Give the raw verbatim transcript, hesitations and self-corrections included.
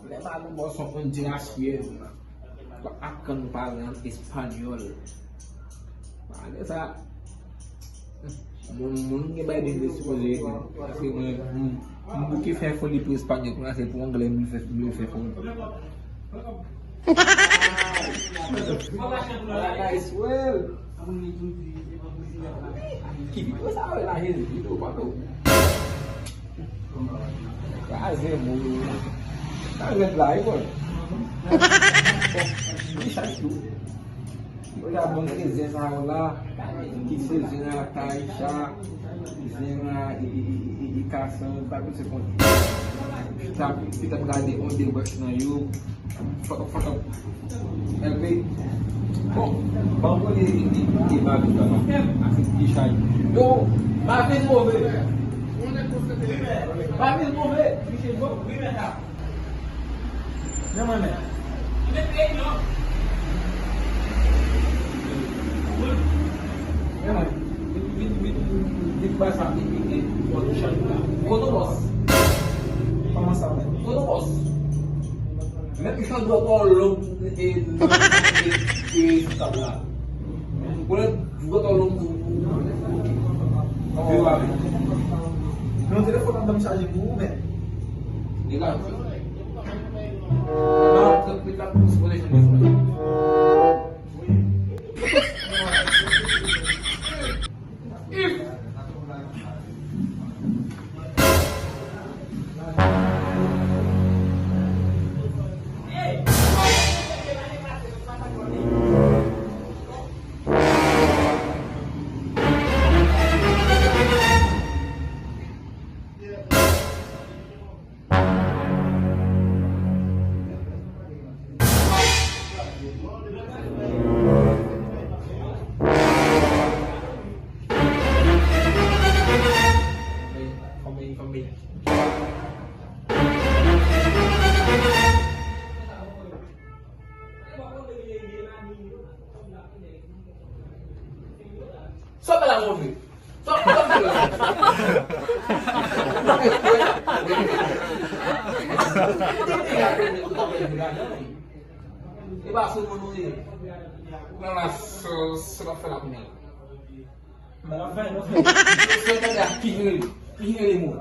Lè m al yon bò, son Honduras, aprann pale an espanyòl. Malgre sa, moun, moun gen bagay de sipoze ete. Paske mwen, m, m bouke fè foli pou espanyòl, kounye a se pou anglè m fè, m fè foli. Ki videyo sa wè la, Jezi? Videyo pa tou. Kraze moun. Kraze la, e bon. Li chak jou. Yo ta ban m se zen sa yo la, ki se zen a Taisha, zen a i, i, i, i, i Kasan, pa tout se konn. Pita, pita m gade on de wèch nan yo. Fòk, fòk, L P. Bon, ban m konnen e, e, e Marvin kòman. Ase ki chay. Yo, Marvin move. Marvin move. Misye bon. Men mwen menm. Men mwen. Vin, vin, vin, vin, vin ba sa, vin, vin, vin, vin, vin, vin, vin. Kote w bòs? Kòman sa menm? Kote w bòs? Menm jan dwèt ou long e, e, e, sou tab la. Konnen dwèt ou long pou, pou, pou, pou, pou, pou, non, telefòn nan ban m chaje pou ou, men. Degaje. Non, se pita pou se konekte telefòn. Sa w fè la, move? Sa w fè la? E pa sou moun ou ye. Ou pral la, sa, sa w ap fè la kounye a? Sa w tande a ki rele? Ki rele moun?